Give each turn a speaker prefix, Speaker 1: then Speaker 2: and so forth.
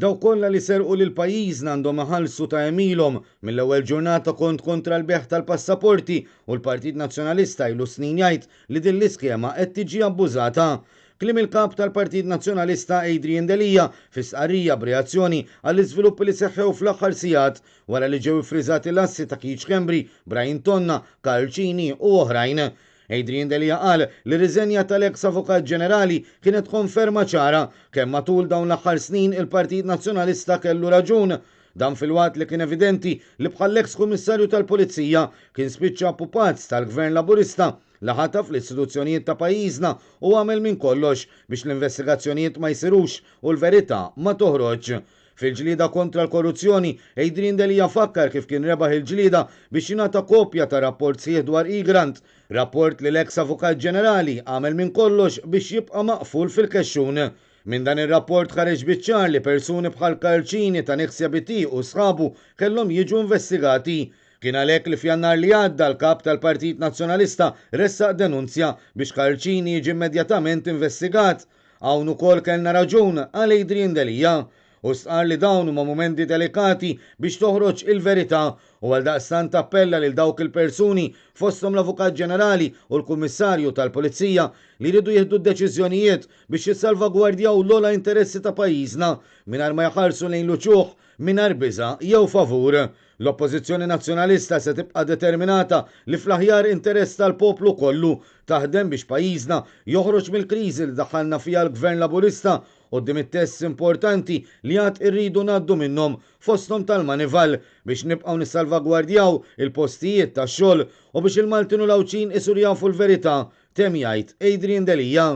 Speaker 1: Dawk kollha li serqu lil pajjiżna għandhom iħallsu ta' għemilhom. Mill-ewwel ġurnata kont kontra l-bejgħ tal-passaporti u l-Partit Nazzjonalista ilu snin jgħid li din l-iskema qed tiġi abbużata. Kliem il-Kap tal-Partit Nazzjonalista Adrian Delia fi stqarrija b'reazzjoni għall-iżviluppi li seħħew fl-aħħar sigħat wara li ġew iffriżati l-assi ta' Keith Schembri, Brian Tonna, Karl Cini u oħrajn. Adrian Delia qal li r-riżenja tal-eks Avukat Ġenerali kienet konferma ċara kemm matul dawn l-aħħar snin il-Partit Nazzjonalista kellu raġun. Dan filwaqt li kien evidenti li bħall-eks Kummissarju tal-Pulizija kien spiċċa pupazz tal-Gvern Laburista li ħataf l-istituzzjonijiet ta' pajjiżna u għamel minn kollox biex l-investigazzjonijiet ma jsirux u l-verità ma toħroġx. Fil-ġlieda kontra l-korruzzjoni, Adrian Delia fakkar kif kien rebaħ il-ġlieda biex jingħata kopja ta' rapport sħiħ dwar Egrant, rapport li l-eks Avukat Ġenerali għamel minn kollox biex jibqa' maqful fil-kexxun. Minn dan ir-rapport ħareġ biċ-ċar li persuni bħal Karl Cini ta' Nexia BT u sħabu kellhom jiġu investigati. Kien għalhekk li f'Jannar li għadda l-Kap tal-Partit Nazzjonalista ressaq denunzja biex Karl Cini jiġi immedjatament investigat. Hawn ukoll kellna raġun, qal Adrian Delia. Hu stqarr li dawn huma mumenti delikati biex toħroġ il-verità u għaldaqstant appella lil dawk il-persuni, fosthom l-Avukat Ġenerali u l-Kummissarju tal-Pulizija, li jridu jieħdu d-deċiżjonijiet biex jissalvagwardjaw l-ogħla interessi ta' pajjiżna mingħajr ma jħarsu lejn l-uċuħ mingħajr biża' jew favur. L-Oppożizzjoni Nazzjonalista se tibqa' determinata li fl-aħjar interess tal-poplu kollu taħdem biex pajjiżna joħroġ mill-kriżi li daħħalna fiha l-Gvern Laburista quddiem it-tests importanti li għad irridu ngħaddu minnhom fosthom tal-Manival biex nibqgħu nissalvagwardjaw il-postijiet tax-xogħol u biex il-Maltin u l-Għawdxin isuru jafu l-verità, temm jgħid Adrian Delia.